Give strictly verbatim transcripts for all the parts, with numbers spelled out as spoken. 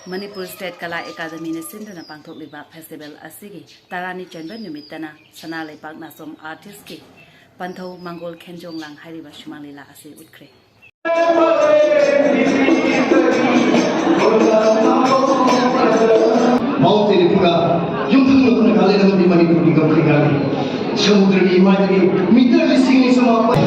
Manipur state ꯀꯂꯥ ꯑꯦꯀꯥꯗꯃꯤꯅ ꯁꯤꯟꯗꯨꯅ ꯄꯥꯡꯊꯣꯛꯂꯤꯕ festival ꯑꯁꯤꯒꯤ ꯇꯔꯥꯅꯤ ꯆꯟꯕ ꯅꯨꯃꯤꯠꯇꯅ ꯁꯅꯥ ꯂꯩꯄꯥꯛ ꯅꯥꯆꯣꯝ ꯑꯥꯔꯇꯤꯁꯀꯤ ꯄꯟꯊꯧ ꯃꯪꯒꯣꯜ ꯈꯦꯟꯖꯣꯡ ꯂꯥꯡ ꯍꯥꯏꯔꯤꯕ ꯁꯨꯃꯥꯡ ꯂꯤꯂꯥ ꯑꯁꯤ ꯎꯠꯈ꯭ꯔꯦ꯫ ꯃꯥꯎ ꯇꯦꯔꯤꯄꯨꯔꯥ, ꯌꯨꯝꯊꯪꯅꯕ ꯅꯥꯒꯥꯂꯦꯟ ꯑꯃꯗꯤ ꯃꯅꯤꯄꯨꯔꯒꯤ ꯉꯝꯈꯩ ꯉꯥꯛꯂꯤ꯫ ꯁꯃꯨꯗ꯭ꯔꯒꯤ ꯏꯃꯥꯏꯗꯒꯤ ꯃꯤꯇꯔ ꯂꯤꯁꯤꯡ ꯑꯅꯤ ꯆꯃꯥꯄꯟ꯫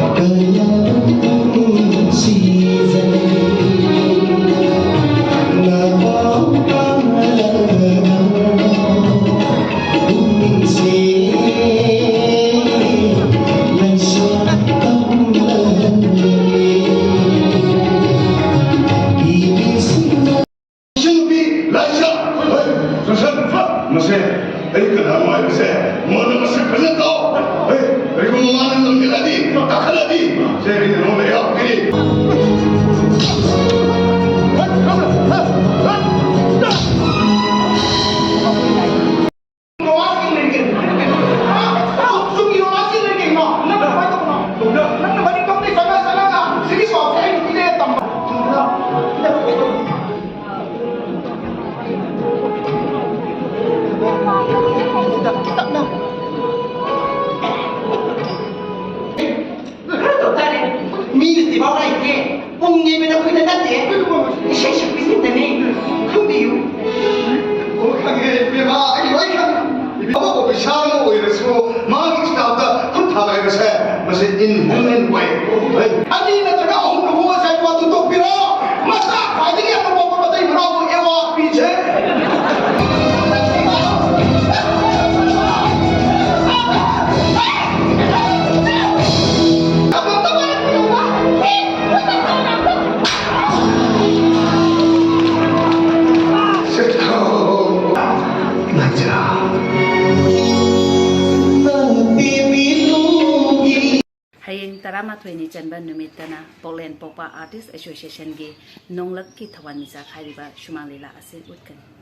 ꯏꯆꯟꯅꯨꯄꯤ ꯂꯥꯏꯁꯥ, ꯍꯣꯏ, ꯁꯣꯁꯟ, ꯐꯠ, ꯃꯁꯦ ꯑꯩ ꯀꯅꯥꯅꯣ ꯍꯥꯏꯕꯁꯦ ꯃꯉꯣꯟꯗ ꯃꯁꯛ ꯐꯖꯅ ꯇꯥꯛꯑꯣ꯫ ꯍꯣꯏ, ꯀꯔꯤꯒꯨꯝꯕ ꯃꯥꯅ ꯂꯝꯖꯤꯜꯂꯗꯤ, ꯀꯥꯈꯠꯂꯗꯤ, ꯁꯦ ꯑꯩꯅ ꯅꯉꯣꯟꯗ ꯌꯥꯎꯔꯛꯀꯅꯤ꯫ ꯅꯪꯅ ꯃꯅꯤꯡ ꯊꯣꯡꯗꯩ ꯆꯪꯉ ꯆꯪꯉꯒ ꯁꯤꯒꯤ ꯄꯥꯎꯁꯦ ꯑꯩ ꯅꯨꯄꯤꯗ ꯇꯝꯕ꯫ ꯈꯔ ꯇꯧ ꯇꯥꯔꯦ꯫ ꯃꯤꯒꯤ ꯁꯤꯐꯥꯎ ꯂꯩꯇꯦ꯫ ꯄꯨꯡ ꯅꯦꯝꯕꯗ ꯑꯩꯈꯣꯏꯗ ꯅꯠꯇꯦ꯫ ꯏꯁꯩ ꯁꯛꯄꯤꯁꯤꯡꯗꯅꯦ꯫ ꯈꯪꯕꯤꯌꯨ꯫ ꯑꯣ, ꯈꯪꯉꯦ, ꯏꯕꯦꯝꯃ, ꯑꯩ ꯂꯣꯏ ꯈꯪꯉꯦ꯫ ꯏꯕꯦꯝꯃ, ꯑꯐꯕ ꯑꯣꯐꯤꯁꯥꯔ ꯑꯃ ꯑꯣꯏꯔꯁꯨ ꯃꯥꯒꯤ ꯁ꯭ꯇꯥꯐꯇ ꯈꯨꯠ ꯊꯥꯕ ꯍꯥꯏꯕꯁꯦ, ꯃꯁꯤ inhuman ꯑꯣꯏ꯫ ꯑꯅꯤ ꯅꯠꯇ꯭ꯔꯒ ꯑꯍꯨꯝ ꯂꯨꯍꯣꯡꯉꯁꯦ ꯍꯥꯏꯕ ꯋꯥꯗꯨ ꯇꯣꯛꯄꯤꯔꯣ꯫ ꯃꯆꯥ ꯈ꯭ꯋꯥꯏꯗꯒꯤ ꯑꯇꯣꯞꯄ ꯃꯇꯩ ꯃꯅꯥꯎꯕꯨ ꯑꯦꯋꯥꯔꯗ ꯄꯤꯁꯦ꯫ ꯍꯌꯦꯡ ꯇꯔꯥꯃꯥꯊꯣꯏꯅꯤ ꯆꯟꯕ ꯅꯨꯃꯤꯠꯇꯅ ꯄꯣꯛꯂꯦꯟ ꯄꯣꯛꯄ ꯑꯥꯔꯇꯤꯁ ꯑꯦꯁꯣꯁꯤꯌꯦꯁꯟꯒꯤ ꯅꯣꯡꯂꯛꯀꯤ ꯊꯋꯥꯟꯃꯤꯆꯥꯛ ꯍꯥꯏꯔꯤꯕ ꯁꯨꯃꯥꯡ ꯂꯤꯂꯥ ꯑꯁꯤ ꯎꯠꯀꯅꯤ꯫